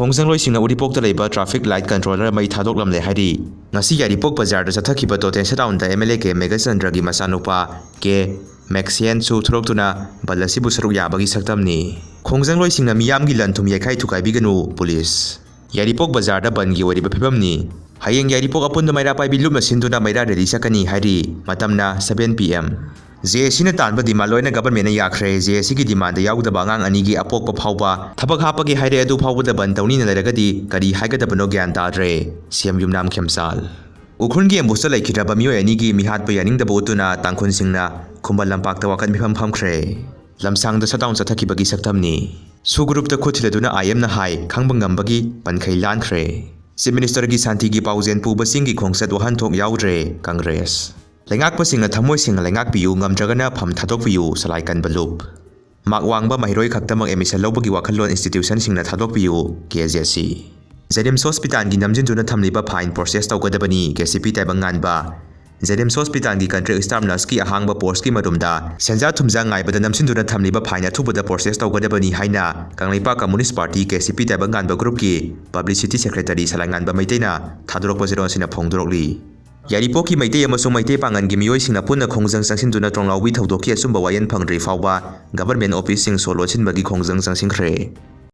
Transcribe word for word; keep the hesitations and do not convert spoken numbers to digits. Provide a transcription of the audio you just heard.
ꯈꯣꯡꯖꯪꯂꯣꯏꯁꯤꯡꯅ ꯎꯔꯤꯄꯣꯛꯇ ꯂꯩꯕ traffic light controller ꯃꯩ ꯊꯥꯗꯣꯛꯂꯝꯂꯦ ꯍꯥꯏꯔꯤ꯫ ꯉꯁꯤ ꯌꯥꯏꯔꯤꯄꯣꯛ ꯕꯖꯥꯔꯗ ꯆꯠꯊꯈꯤꯕ ꯇꯣꯇꯦꯟ ꯁꯗꯥꯎꯟꯗ MLA ꯀꯦ ꯃꯦꯘꯆꯟꯗ꯭ꯔꯒꯤ ꯃꯆꯥꯅꯨꯄꯥ ꯀꯦ ꯃꯦꯛꯁꯤꯌꯟꯁꯨ ꯊꯣꯛꯂꯛꯇꯨꯅ ꯕꯟ ꯑꯁꯤꯕꯨ ꯁꯔꯨꯛ ꯌꯥꯕꯒꯤ ꯁꯛꯇꯝꯅꯤ꯫ ꯈꯣꯡꯖꯪꯂꯣꯏꯁꯤꯡꯅ ꯃꯤꯌꯥꯝꯒꯤ ꯂꯟ ꯊꯨꯝ ꯌꯩꯈꯥꯏ ꯊꯨꯒꯥꯏꯕꯤꯒꯅꯨ, ꯄꯨꯂꯤꯁ꯫ ꯌꯥꯏꯔꯤꯄꯣꯛ ꯕꯖꯥꯔꯗ ꯕꯟꯒꯤ ꯑꯣꯏꯔꯤꯕ ꯐꯤꯕꯝꯅꯤ꯫ ꯍꯌꯦꯡ ꯌꯥꯏꯔꯤꯄꯣꯛ ꯑꯄꯨꯟꯕ ꯃꯩꯔꯥ ꯄꯥꯏꯕꯤ ꯂꯨꯞꯅ ꯁꯤꯟꯗꯨꯅ ꯃꯩꯔꯥ rally ꯆꯠꯀꯅꯤ ꯍꯥꯏꯔꯤ꯫ ꯃꯇꯝꯅ seven PM꯫ JACꯅ ꯇꯥꯟꯕ demand ꯂꯣꯏꯅ governmentꯅ ꯌꯥꯈ꯭ꯔꯦ꯫ JACꯒꯤ demandꯗ ꯌꯥꯎꯗꯕ ꯑꯉꯥꯡ ꯑꯅꯤꯒꯤ ꯑꯄꯣꯛꯄ ꯐꯥꯎꯕ ꯊꯕꯛ ꯍꯥꯞꯄꯒꯦ ꯍꯥꯏꯔꯦ, ꯑꯗꯨ ꯐꯥꯎꯕꯗ ꯕꯟ ꯇꯧꯅꯤꯅ ꯂꯩꯔꯒꯗꯤ ꯀꯔꯤ ꯍꯥꯏꯒꯗꯕꯅꯣ ꯒ꯭ꯌꯥꯟ ꯇꯥꯗ꯭ꯔꯦ꯫ CM ꯌꯨꯝꯅꯥꯝ ꯈꯦꯝꯆꯥꯜ꯫ ꯎꯈ꯭ꯔꯨꯜꯒꯤ ambushtꯇ ꯂꯩꯈꯤꯗ꯭ꯔꯕ ꯃꯤꯑꯣꯏ ꯑꯅꯤꯒꯤ ꯃꯤꯍꯥꯠꯄ ꯌꯥꯅꯤꯡꯗꯕ ꯎꯠꯇꯨꯅ ꯇꯥꯡꯈꯨꯜꯁꯤꯡꯅ ꯈꯨꯃꯟ ꯂꯝꯄꯥꯛꯇ ꯋꯥꯀꯠ ꯃꯤꯐꯝ ꯐꯝꯈ꯭ꯔꯦ꯫ ꯂꯝꯁꯥꯡꯗ shutdown ꯆꯠꯊꯈꯤꯕꯒꯤ ꯁꯛꯇꯝꯅꯤ꯫ ꯁꯨꯒ꯭ꯔꯨꯞꯇ ꯈꯨꯠ ꯊꯤꯜꯂꯗꯨꯅ IMꯅ ꯍꯥꯏ, ꯈꯪꯕ ꯉꯝꯕꯒꯤ ꯄꯟꯈꯩ ꯂꯥꯟꯈ꯭ꯔꯦ꯫ Chief Ministerꯒꯤ ꯁꯥꯟꯇꯤꯒꯤ ꯄꯥꯎꯖꯦꯜ ꯄꯨꯕꯁꯤꯡꯒꯤ ꯈꯣꯡꯆꯠ ꯋꯥꯍꯟꯊꯣꯛ ꯌꯥꯎꯗ꯭ꯔꯦ, ꯀꯪꯒ꯭ꯔꯦꯁ꯫ ꯂꯩꯉꯥꯛꯄꯁꯤꯡꯅ ꯊꯃꯣꯏ ꯁꯦꯡꯅ ꯂꯩꯉꯥꯛꯄꯤꯌꯨ, ꯉꯝꯗ꯭ꯔꯒꯅ ꯐꯝ ꯊꯥꯗꯣꯛꯄꯤꯌꯨ, ꯁꯂꯥꯏ ꯀꯟꯕ ꯂꯨꯞ꯫ ꯃꯥꯛ ꯋꯥꯡꯕ ꯃꯍꯩꯔꯣꯏ ꯈꯛꯇꯃꯛ admission ꯂꯧꯕꯒꯤ ꯋꯥꯈꯜꯂꯣꯟ institutionꯁꯤꯡꯅ ꯊꯥꯗꯣꯛꯄꯤꯌꯨ, KJC꯫ JNIMS hospitalꯒꯤ ꯅꯝꯁꯤꯟꯗꯨꯅ ꯊꯝꯂꯤꯕ fine process ꯇꯧꯒꯗꯕꯅꯤ, KCP ꯇꯥꯏꯕꯪꯉꯥꯟꯕ꯫ JNIMS hospitalꯒꯤ contract staff nurseꯀꯤ ꯑꯍꯥꯡꯕ postꯀꯤ ꯃꯔꯨꯝꯗ ꯁꯦꯟꯖꯥ ꯊꯨꯝꯖꯥ ꯉꯥꯏꯕꯗ ꯅꯝꯁꯤꯟꯗꯨꯅ ꯊꯝꯂꯤꯕ fine ꯑꯊꯨꯕꯗ process ꯇꯧꯒꯗꯕꯅꯤ ꯍꯥꯏꯅ Kangleipak Communist Party, KCP ꯇꯥꯏꯕꯪꯉꯥꯟꯕ groupꯀꯤ publicity secretary ꯁꯂꯥꯏꯉꯥꯟꯕ ꯃꯩꯇꯩꯅ ꯊꯥꯗꯣꯔꯛꯄ ꯆꯦꯔꯣꯜꯁꯤꯅ ꯐꯣꯡꯗꯣꯔꯛꯂꯤ꯫ ꯌꯥꯏꯔꯤꯄꯣꯛꯀꯤ Meitei ꯑꯃꯁꯨꯡ ꯃꯩꯇꯩ ꯄꯥꯉꯜꯒꯤ ꯃꯤꯑꯣꯏꯁꯤꯡꯅ ꯄꯨꯟꯅ ꯈꯣꯡꯖꯪ ꯆꯪꯁꯤꯟꯗꯨꯅ ꯇ꯭ꯔꯣꯡꯂꯥꯎꯕꯤ ꯊꯧꯗꯣꯛꯀꯤ ꯑꯆꯨꯝꯕ ꯋꯥꯌꯦꯜ ꯐꯪꯗ꯭ꯔꯤ ꯐꯥꯎꯕ government officeꯁꯤꯡ ꯁꯣ ꯂꯣꯟꯁꯤꯟꯕꯒꯤ ꯈꯣꯡꯖꯪ ꯆꯪꯁꯤꯟꯈ꯭ꯔꯦ꯫